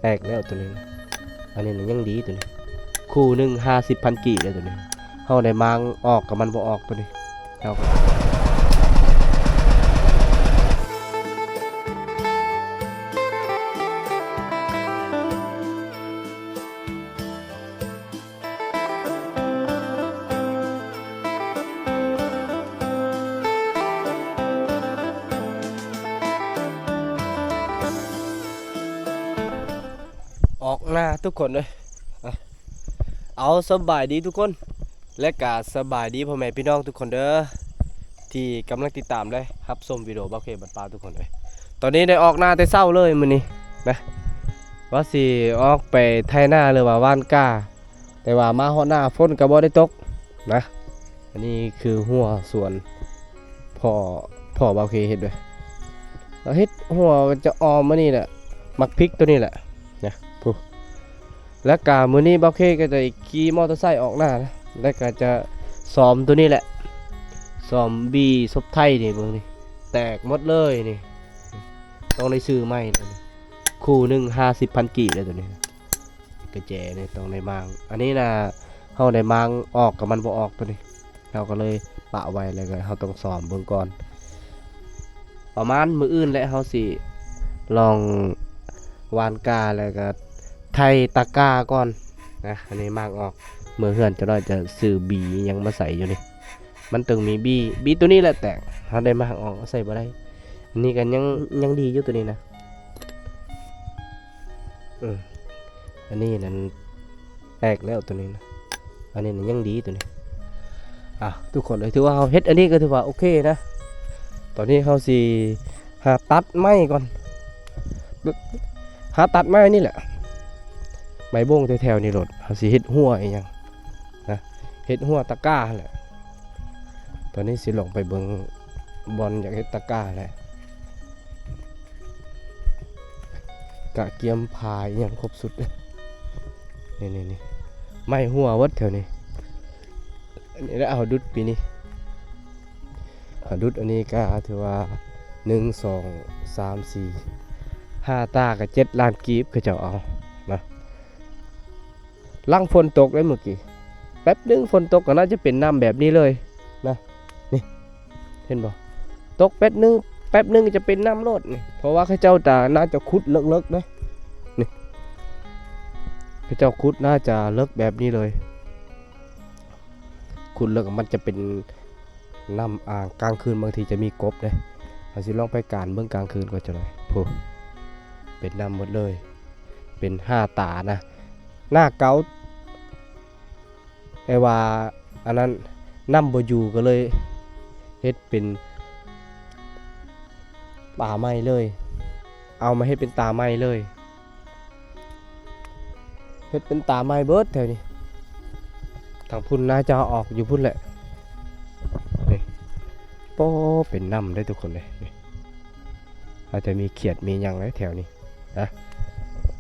ແຕກແລ້ວໂຕນີ້ນະ. ອັນນີ້ນະຍັງດີໂຕນີ້ ຄູ່ໜຶ່ງຫ້າສິບພັນກີບເດ້ໂຕນີ້. ເຮົາໄດ້ມ້າງອອກກໍມັນບໍ່ອອກໂຕນີ້. ເຮົາກໍ ອອກໜ້າທຸກຄົນເອີຍ. ເອົາ ສະບາຍດີທຸກຄົນ ແລະກະສະບາຍດີພໍ່ແມ່ພີ່ນ້ອງທຸກຄົນເດີ ທີ່ກຳລັງຕິດຕາມ ແລະ ຮັບຊົມວິດີໂອບ່າວເຄບັນປ່າທຸກຄົນເອີຍ. ຕອນນີ້ໄດ້ອອກໜ້າແຕ່ເຊົ້າເລີຍມື້ນີ້ນະ ວ່າຊິອອກໄປໄຖນາ ຫຼືວ່າຫວ່ານກ້າ ແຕ່ວ່າມາຮອດໜ້າຝົນກໍບໍ່ໄດ້ຕົກນະ. ອັນນີ້ຄືຮົ້ວສວນພໍ່ ພໍ່ບ່າວເຄເຮັດເດ້. ລາວເຮັດຮົ້ວຈະອ້ອມອັນນີ້ແຫຼະ ໝາກພິກໂຕນີ້ແຫຼະນະ ພຸ້ນ. ແລ້ວກະມື້ນີ້ບ່າວເຄກໍໄດ້ຂີ່ມໍເຕີໄຊອອກໜ້ານະ ແລ້ວກະຈະສ້ອມໂຕນີ້ແຫຼະ ສ້ອມບີສົບໄຖນີ້ ເບິ່ງນີ້ ແຕກໝົດເລີຍນີ້ ຕ້ອງໄດ້ຊື້ໃໝ່ເລີຍ. ຄູ່ໜຶ່ງຫ້າສິບພັນກີບເດ້ໂຕນີ້ນະ. ກະແຈນີ້ຕ້ອງໄດ້ມ້າງ ອັນນີ້ນະ ເຮົາໄດ້ມ້າງອອກກໍມັນບໍ່ອອກໂຕນີ້ ເຮົາກໍເລີຍປະໄວ້ ແລ້ວກໍເຮົາຕ້ອງສ້ອມເບິ່ງກ່ອນ. ປະມານມື້ອື່ນແຫຼະ ເຮົາຊິລອງຫວ່ານກ້າ ແລ້ວກໍໄຖຕາກ້າກ່ອນນະ. ອັນນີ້ມ້າງອອກ ເມືອເຮືອນຈັກໜ້ອຍຈະຊື້ບີອີ່ຫຍັງມາໃສ່ຢູ່ນີ້ ມັນຕ້ອງມີບີ ບີໂຕນີ້ແຫຼະແຕກ ເຮົາໄດ້ມ້າງອອກ ເອົາໃສ່ບໍ່ໄດ້. ອັນນີ້ກໍຍັງ ຍັງດີຢູ່ໂຕນີ້ນະ. ເອີ ອັນນີ້ນັ້ນແຕກແລ້ວໂຕນີ້ນະ ອັນນີ້ນະຍັງດີໂຕນີ້. ອ່າ ທຸກຄົນເອີຍ ຖືວ່າເຮົາເຮັດອັນນີ້ກໍຖືວ່າໂອເຄນະ. ຕອນນີ້ເຮົາຊິຫາຕັດໄມ້ກ່ອນ ຫາຕັດໄມ້ນີ້ແຫຼະ ໄມ້ບົ້ງແຖວໆນີ້ໂລດ ເຮົາຊິເຮັດຮົ້ວອີ່ຫຍັງນະ ເຮັດຮົ້ວຕາກ້າຫັ້ນແຫຼະ. ຕອນນີ້ຊິລົງໄປເບິ່ງບ່ອນຢາກເຮັດຕາກ້າແຫຼະ ກະກຽມຜາອີ່ຫຍັງຄົບຊຸດ. ນີ້ໆໆ ໄມ້ຮົ້ວເບິດແຖວນີ້ ອັນນີ້ລະເອົາດຸດປີນີ້ ເອົາດຸດອັນນີ້ກະຖືວ່າ ໜຶ່ງ ສອງ ສາມ ສີ່ ຫ້າຕາກະເຈັດລ້ານກີບ ເຂົາເຈົ້າເອົານະ. ຫຼັງຝົນຕົກເດ້ມື້ກີ້ ແປັບໜຶ່ງຝົນຕົກກໍໜ້າຈະເປັນນ້ຳແບບນີ້ເລີຍນະ. ນີ້ ເຫັນບໍ່? ຕົກແປັບໜຶ່ງ ແປັບໜຶ່ງຈະເປັນນ້ຳໂລດນີ້ ເພາະວ່າເຂົາເຈົ້າຈະ ໜ້າຈະຂຸດເລິກໆເດ້. ນີ້ ເຂົາເຈົ້າຂຸດໜ້າຈະເລິກແບບນີ້ເລີຍ ຂຸດເລິກ ມັນຈະເປັນນ້ຳອ່າງ. ກາງຄືນບາງທີຈະມີກົບເດ້. ເຮົາຊິລອງໄປການເບິ່ງກາງຄືນກ່ອນຈັກໜ້ອຍ. ພຸ້ນ ເປັນນ້ຳໝົດເລີຍ ເປັນຫ້າຕານະ. ໜ້າເກົ່າ ແຕ່ວ່າອັນນັ້ນນ້ຳບໍ່ຢູ່ ກໍເລີຍເຮັດເປັນຕາໃໝ່ເລີຍ ເອົາມາເຮັດເປັນຕາໃໝ່ເລີຍ ເຮັດເປັນຕາໃໝ່ເບິດແຖວນີ້. ທາງພຸ້ນໜ້າຈະອອກຢູ່ພຸ້ນແຫຼະ. ນີ້ ໂອ້ ເປັນນ້ຳເດ້ທຸກຄົນເດ້. ນີ້ ອາດຈະມີຂຽດມີຫຍັງແຫຼະແຖວນີ້ນະ.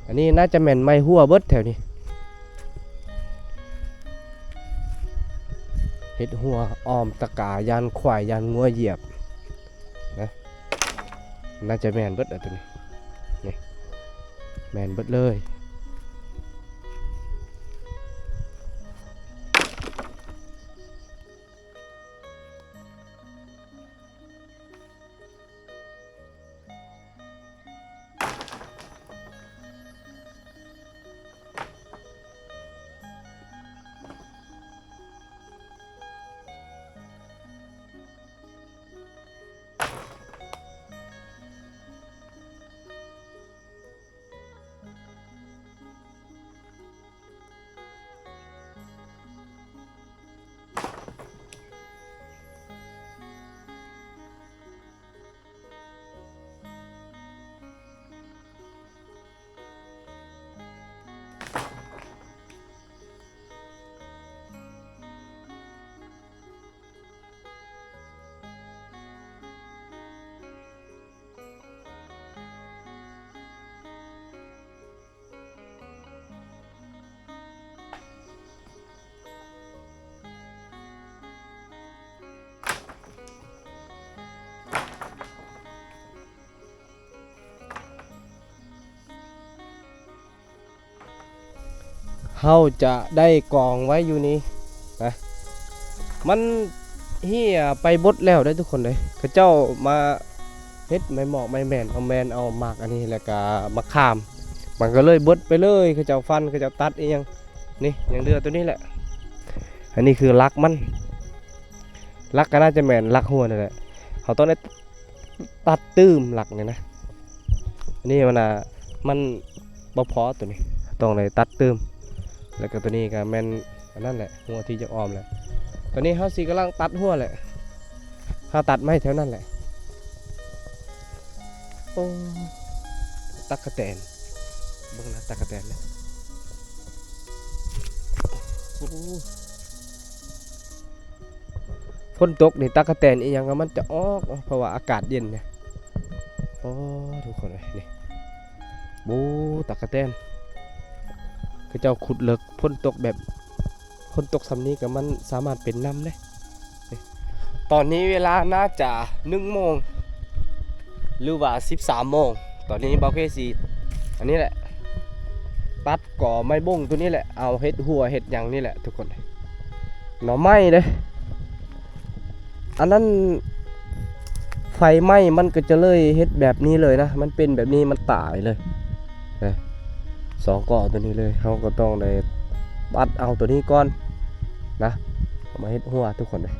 ອັນນີ້ໜ້າຈະແມ່ນໄມ້ຮົ້ວເບິດແຖວນີ້ ເຮັດຮົ້ວອ້ອມຕະກາ ຢ້ານຄວາຍຢ້ານງົວຢຽບນະ. ໜ້າຈະແມ່ນເບິດແຫຼະໂຕນີ້ ນີ້ ແມ່ນເບິດເລີຍ. ເຮົາຈະໄດ້ກອງໄວ້ຢູ່ນີ້ນະ ມັນເຫ່ຍໄປເບິດແລ້ວເດ້ທຸກຄົນເດ້. ເຂົາເຈົ້າມາເຮັດໄມ້ໝອກໄມ້ແໝນ ເອົາແໝນເອົາໝາກອັນນີ້ ແລ້ວກະໝາກຂາມ ມັນກໍເລີຍເບິດໄປເລີຍ. ເຂົາເຈົ້າຟັນ ເຂົາເຈົ້າຕັດອີ່ຫຍັງ ນີ້ຍັງເຫຼືອຕົວນີ້ແຫຼະ. ອັນນີ້ຄືຫຼັກມັນ ຫຼັກກໍໜ້າຈະແມ່ນຫຼັກຫົວນີ້ແຫຼະ ເຮົາຕ້ອງໄດ້ຕັດຕື່ມຫຼັກນີ້ນະ. ອັນນີ້ມັນນະ ມັນບໍ່ພໍຕົວນີ້ ຕ້ອງໄດ້ຕັດຕື່ມ. ແລ້ວກໍຕົວນີ້ກໍແມ່ນອັນນັ້ນແຫຼະ ຫົວທີ່ຈະອ້ອມແຫຼະ. ຕອນນີ້ເຮົາຊິກຳລັງຕັດຫົວແຫຼະ ເຮົາຕັດໄມ້ແຖວນັ້ນແຫຼະ. ໂອ້ ຕັກກະແຕນ ເບິ່ງນະ ຕັກກະແຕນນະ. ໂອ້ ຝົນຕົກນີ້ ຕັກກະແຕນອີ່ຫຍັງກໍມັນຈະອອກເນາະ ເພາະວ່າອາກາດເຢັນນະ. ໂອ້ ທຸກຄົນເອີຍ ນີ້ ໂອ້ ຕັກກະແຕນ ເຂົາເຈົ້າຂຸດເລິກ. ຝົນຕົກແບບ ຝົນຕົກສ່ຳນີ້ກໍມັນສາມາດເປັນນ້ຳເດ້. ນີ້ ຕອນນີ້ເວລາໜ້າຈະໜຶ່ງໂມງ ຫຼືວ່າສິບສາມໂມງ. ຕອນນີ້ບ່າວເຄຊິ ອັນນີ້ແຫຼະ ຕັດກໍໄມ້ບົງຕົວນີ້ແຫຼະ ເອົາເຮັດຫົວເຮັດຫຍັງນີ້ແຫຼະທຸກຄົນ. ໜໍ່ໄມ້ເດ້ ອັນນັ້ນໄຟໄໝ້ມັນກໍຈະເລີຍເຮັດແບບນີ້ເລີຍນະ ມັນເປັນແບບນີ້ ມັນຕາຍເລີຍ. ເອີ ສອງກໍຕົວນີ້ເລີຍ ເຮົາກໍຕ້ອງໄດ້ຕັດເອົາຕົວນີ້ກ່ອນນະ ເອົາມາເຮັດຫົວທຸກຄົນເອີຍ.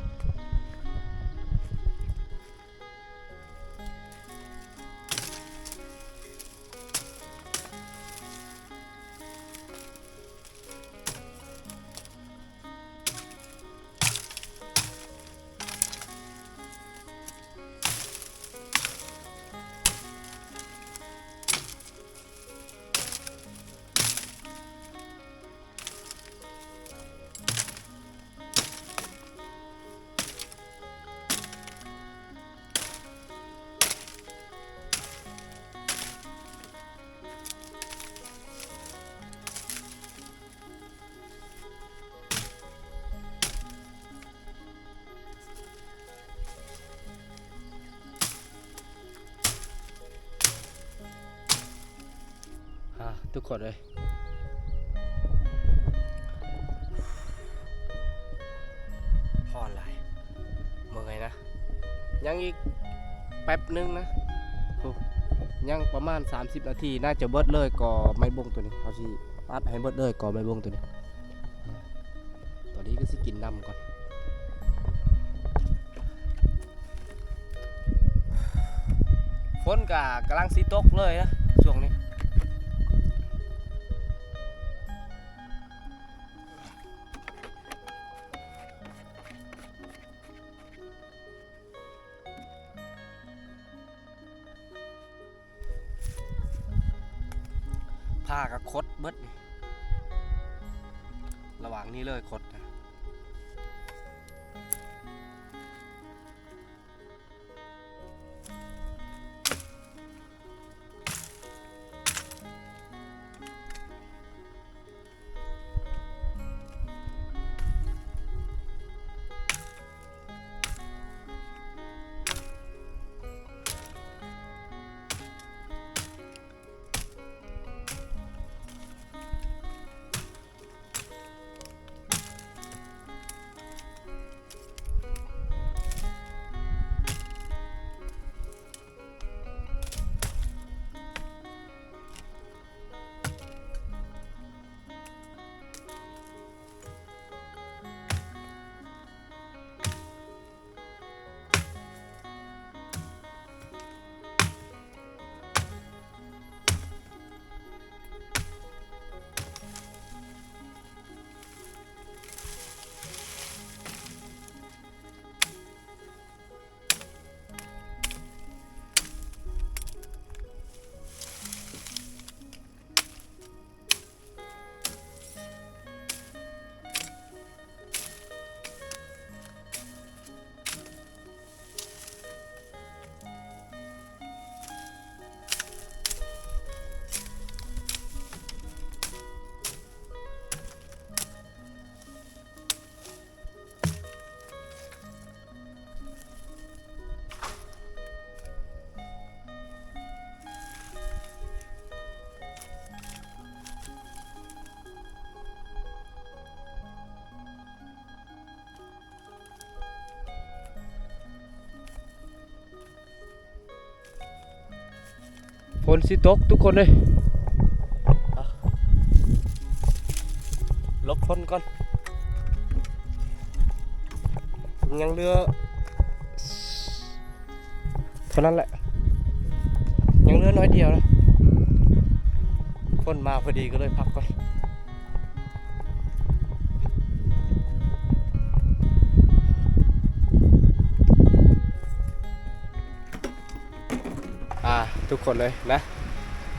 ອ່າ ທຸກຄົນເອີຍ ຮ້ອນຫຼາຍ ເມື່ອຍນະ. ຍັງອີກແປັບໜຶ່ງນະ ໂອ້ ຍັງປະມານສາມສິບນາທີ ໜ້າຈະເບິດເລີຍກໍໄມ້ບົງຕົວນີ້ ເຮົາຊິຕັດໃຫ້ເບິດເລີຍກໍໄມ້ບົງຕົວນີ້. ຕອນນີ້ກໍຊິກິນນ້ຳກ່ອນ ຝົນກໍກຳລັງຊິຕົກເລີຍນະຊ່ວງນີ້. ຜ້າກໍຄົດເບິດນີ້ ລະຫວ່າງນີ້ເລີຍຄົດນະ. ໂ ຝົນຊິຕົກທຸກຄົນເອີຍ. ອ່ະ ຫຼົບຝົນກ່ອນ. ຍັງເຫຼືອເທົ່ານັ້ນແຫຼະ, ຍັງເຫຼືອໜ້ອຍດຽວນະ. ຝົນມາພໍດີກໍເລີຍພັກກ່ອນ. ອ່າ ທຸກຄົນເອີຍນະ,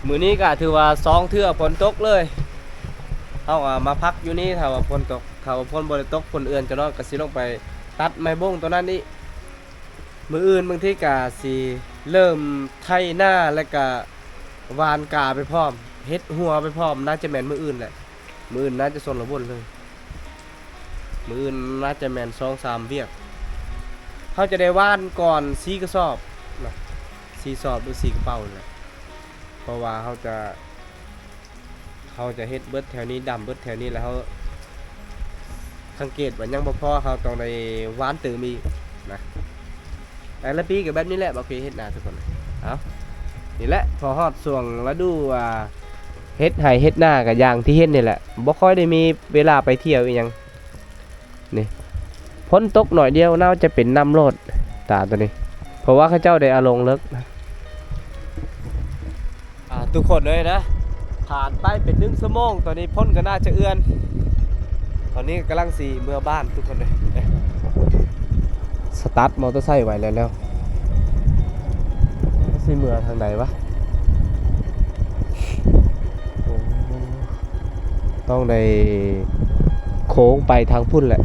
ມື້ນີ້ກະຖືວ່າສອງເທື່ອຝົນຕົກເລີຍ. ເຮົາກະມາພັກຢູ່ນີ້ ຖ້າວ່າຝົນຕົກ, ຖ້າວ່າຝົນບໍ່ໄດ້ຕົກ ຝົນເອື້ອນຈະນ້ອຍ ກະຊິລົງໄປຕັດໄມ້ບົງໂຕນັ້ນອີກ. ມື້ອື່ນບາງທີກະຊິເລີ່ມໄຖນາ ແລ້ວກະຫວ່ານກາໄປພ້ອມ, ເຮັດຮົ້ວໄປພ້ອມ, ໜ້າຈະແມ່ນມື້ອື່ນແຫຼະ. ມື້ອື່ນໜ້າຈະຊົນລະບົນເລີຍ, ມື້ອື່ນໜ້າຈະແມ່ນສອງສາມວຽກ. ເຮົາຈະໄດ້ຫວ່ານກ່ອນສີ່ກະສອບນະ, ສີ່ສອບ ຫຼື ສີ່ກະເປົານີ້ແຫຼະ, ເພາະວ່າເຮົາຈະ ເຮົາຈະເຮັດເບິດແຖວນີ້, ດຳເບິດແຖວນີ້ ແລ້ວເຮົາສັງເກດວ່າຍັງບໍ່ພໍ ເຮົາຕ້ອງໄດ້ຫວ່ານຕື່ມອີກນະ. ແຕ່ລະປີກໍແບບນີ້ແຫຼະ ບໍ່ເຄີຍເຮັດນາທຸກຄົນ. ເອົາ ນີ້ແຫຼະ ພໍຮອດຊ່ວງລະດູ ອ່າ ເຮັດໄຮ່ເຮັດນາກໍຢ່າງທີ່ເຫັນນີ້ແຫຼະ, ບໍ່ຄ່ອຍໄດ້ມີເວລາໄປທ່ຽວອີ່ຫຍັງ. ນີ້ ຝົນຕົກໜ້ອຍດຽວ ໜາວຈະເປັນນ້ຳໂລດ ຕາໂຕນີ້, ເພາະວ່າເຂົາເຈົ້າໄດ້ເອົາລົງເລິກນະ. ອ່າ ທຸກຄົນເອີຍນະ, ຜ່ານໄປເປັນໜຶ່ງຊົ່ວໂມງ, ຕອນນີ້ຝົນກໍໜ້າຈະເອື້ອນ. ຕອນນີ້ກຳລັງຊິເມືອບ້ານທຸກຄົນເອີຍ. ສະຕາດມໍເຕີໄຊໄວ້ແລ້ວ, ແລ້ວຊິເມືອທາງໃດວະ? ໂອ້ ຕ້ອງໄດ້ໂຄ້ງໄປທາງພຸ້ນແຫຼະ.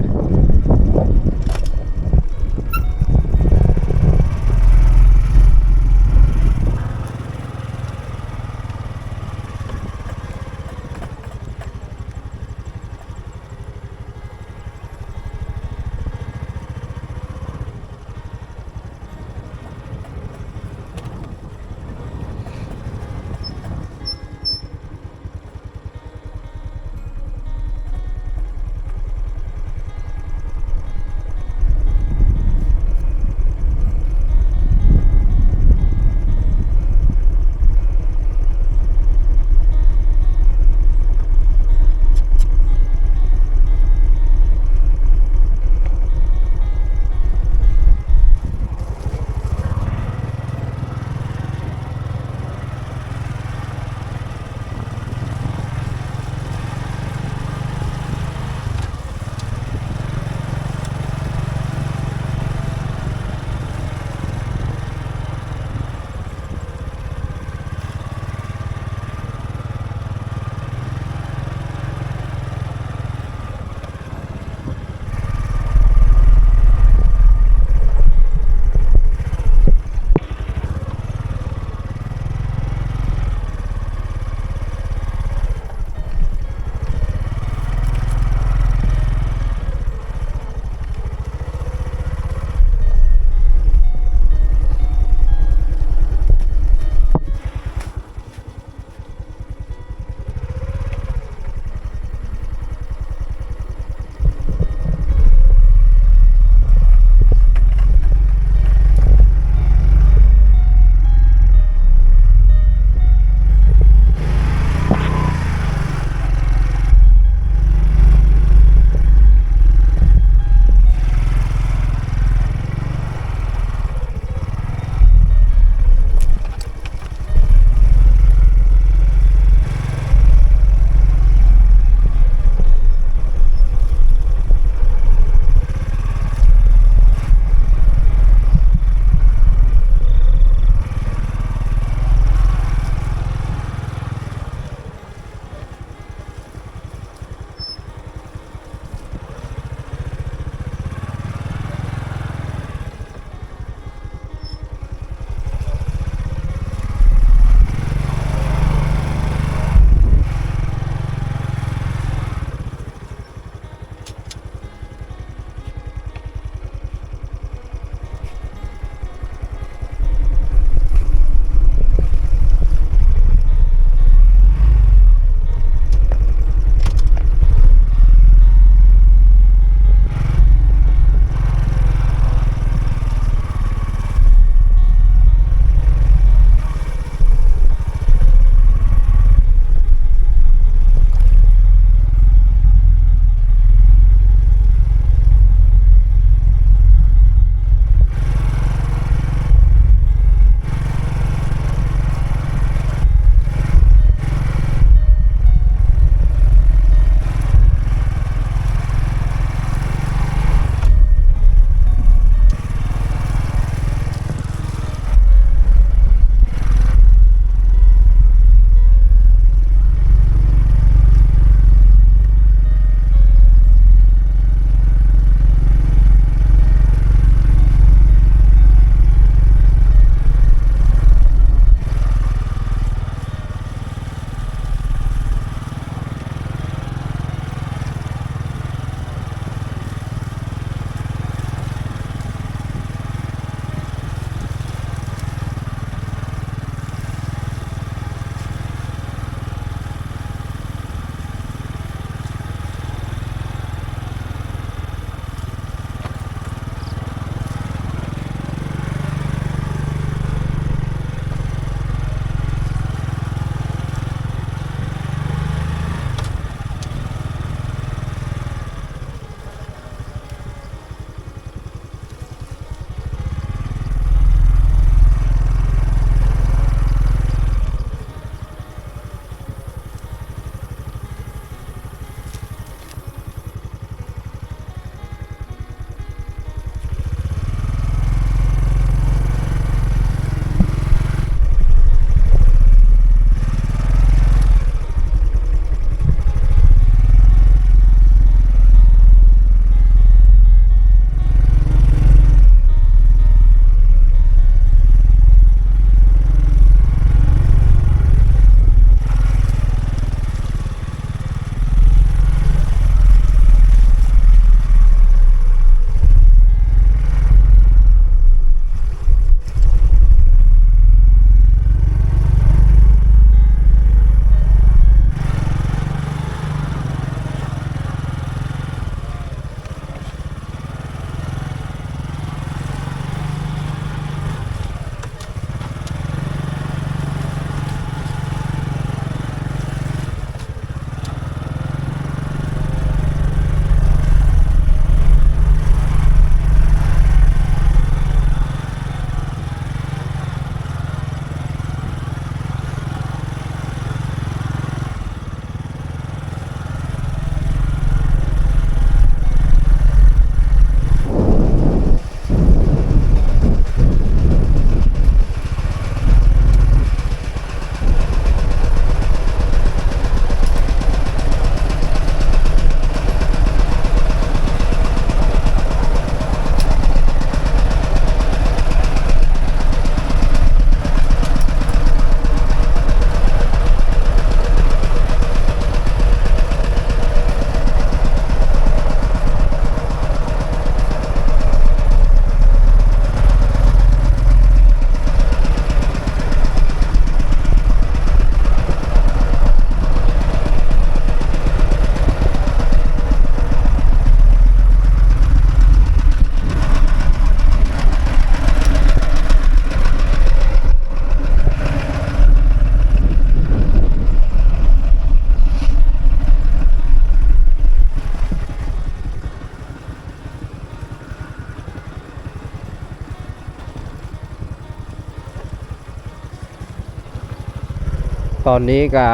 ຕອນນີ້ກໍ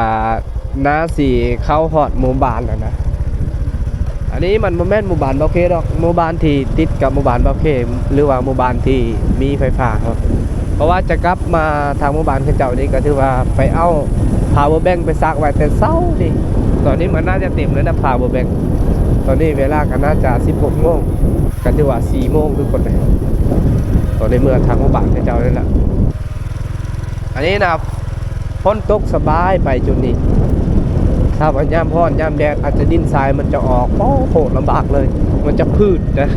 ໜ້າຊິເຂົ້າຮອດໝູ່ບ້ານແລ້ວນະ. ອັນນີ້ມັນບໍ່ແມ່ນໝູ່ບ້ານບ່າວເຄດອກ, ໝູ່ບ້ານທີ່ຕິດກັບໝູ່ບ້ານບ່າວເຄ ຫຼືວ່າໝູ່ບ້ານທີ່ມີໄຟຟ້າເນາະ. ເພາະວ່າຈະກັບມາທາງໝູ່ບ້ານເຂົາເຈົ້ານີ້ ກໍຖືວ່າໄປເອົາພາວເວີແບັງໄປຊາກໄວ້ແຕ່ເຊົ້ານີ້. ຕອນນີ້ມັນໜ້າຈະເຕັມແລ້ວນະ ພາວເວີແບັງ. ຕອນນີ້ເວລາກໍໜ້າຈະສິບຫົກໂມງ ກໍຖືວ່າສີ່ໂມງຄືຄົນໃດ. ຕອນນີ້ເມືອທາງໝູ່ບ້ານເຂົາເຈົ້ານີ້ແຫຼະ. ອັນນີ້ນະ ຝົນຕົກສະບາຍໄປຈຸດນີ້. ຖ້າວ່າຍາມຮ້ອນຍາມແດດ ອາດຈະດິນຊາຍມັນຈະອອກ ໂອ້ໂຫ ລຳບາກເລີຍ, ມັນຈະຜືດນະ.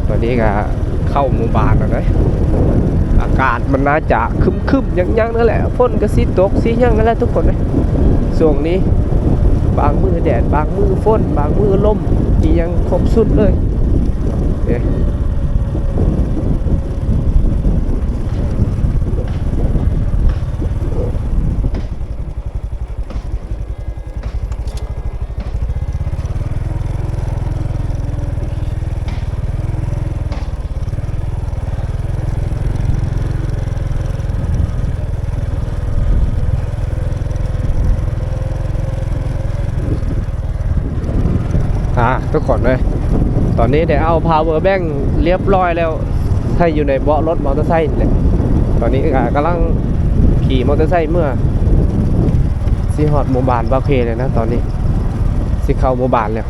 ຕອນນີ້ກໍເຂົ້າໝູ່ບ້ານແລ້ວເດ້. ອາກາດມັນໜ້າຈະຄຶ້ມໆ ຫຍັງໆ ນັ້ນແຫຼະ, ຝົນກໍຊິຕົກຊິຫຍັງນັ້ນແຫຼະທຸກຄົນເອີຍ. ຊ່ວງນີ້ບາງມື້ແດດ ບາງມື້ຝົນ ບາງມື້ລົມ ອີ່ຫຍັງຄົບຊຸດເລີຍເດ້. ອ່າ ທຸກຄົນເອີຍ ຕອນນີ້ໄດ້ເອົາພາວເວີແບັງລຽບຮ້ອຍແລ້ວ ໃສ່ຢູ່ໃນເບາະລົດມໍເຕີໄຊນີ້ແຫຼະ. ຕອນນີ້ກໍກຳລັງຂີ່ມໍເຕີໄຊເມືອ ຊິຮອດໝູ່ບ້ານບ່າວເຄແລ້ວນະ. ຕອນນີ້ຊິເຂົ້າໝູ່ບ້ານແລ້ວ.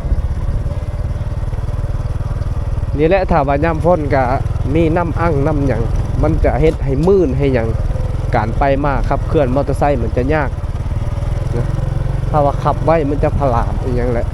ນີ້ແຫຼະ ຖ້າວ່າຍາມຝົນກະມີນ້ຳອັ່ງນ້ຳຫຍັງ ມັນຈະເຮັດໃຫ້ມື່ນໃຫ້ຫຍັງ ການໄປມາຂັບເຄື່ອນມໍເຕີໄຊມັນຈະຍາກນະ. ຖ້າວ່າຂັບໄວມັນຈະພະລາມອີ່ຫຍັງແຫຼະ.